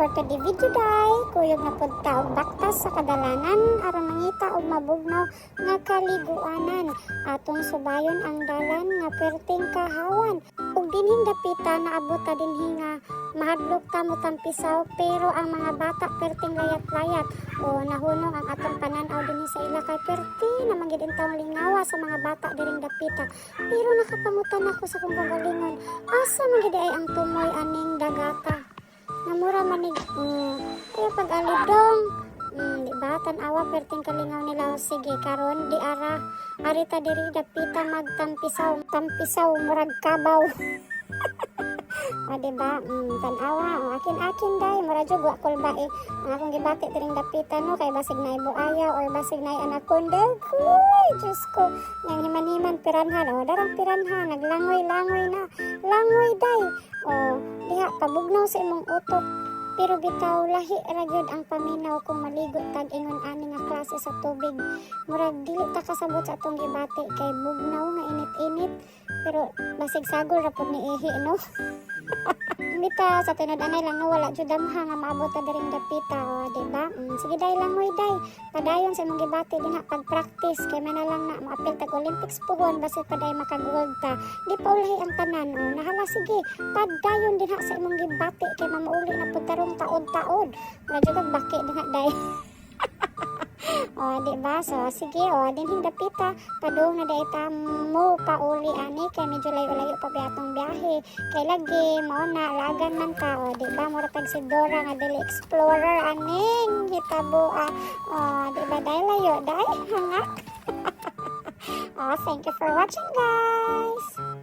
For today video day, kuyog na pud ta og baktas sa kadalanan aron mangita og mabugnaw nga kaliguanan. Atong subayon ang dalan nga perting kahawan. Ug dinhing dapita naabot ta dinhi nga mahadlok ta mo tampisaw, pero ang mga bata perting layat-layat. O nahunong ang atong panan-aw dinhi sa ila kay perti naman gid intawong lingawa sa mga bata diring dapita. Pero nakapangutan ako sa akong kaugalingon, asa man gid ay ang tumoy aning dagata? Namura manig ayo pag alidong. Di ba? Tan-awa perting kalingaw nila. O, sige, karon di ara arita diri dapita magtampisaw, tampisaw murag kabaw. O, di ba? Tan-awa, o, akin-akin day, mura jud wa kulba eh. Ang akong gibati diring dapita no kay basig naay buaya or basig naay anaconda. Uy, Diyos ko. Yang himan-himan piranha, o, darang piranha, naglangoy-langoy na. Langoy day. O, diha pabugnaw sa imong utok. Pero bitaw lahi ra gyud ang paminaw kung maligo tag ingon ani nga klase sa tubig. Murag dili ta kasabot sa atong gibati kay bugnaw nga init-init. Pero basig sagol ra pud ni ihi no. Bitaw sa tinud anay lang no, wala jud damha nga maabot ta diring dapita, o, di ba? Sige day, langoy day. Padayon sa imong gibati dinha pag-practice kay man na lang na moapil tag Olympics puhon, basig paday maka-gold ta. Di pa ulahi ang tanan, o nahala, sige. Padayon dinha sa imong gibati kay mamauli na pud tarong taod-taod. Wala jud kag baki dinha day. O, di ba? So, sige, o, dinhing dapita, padung na day ta mo pauli ani kay medyo layo-layo pa ba atong biyahe. Kay lagi, mao na, lagan man ta, o, di ba? Mura tag si Dora nga dili explorer aning hitabo, ah. O, di ba? Day layo, day, hangak. O, thank you for watching, guys.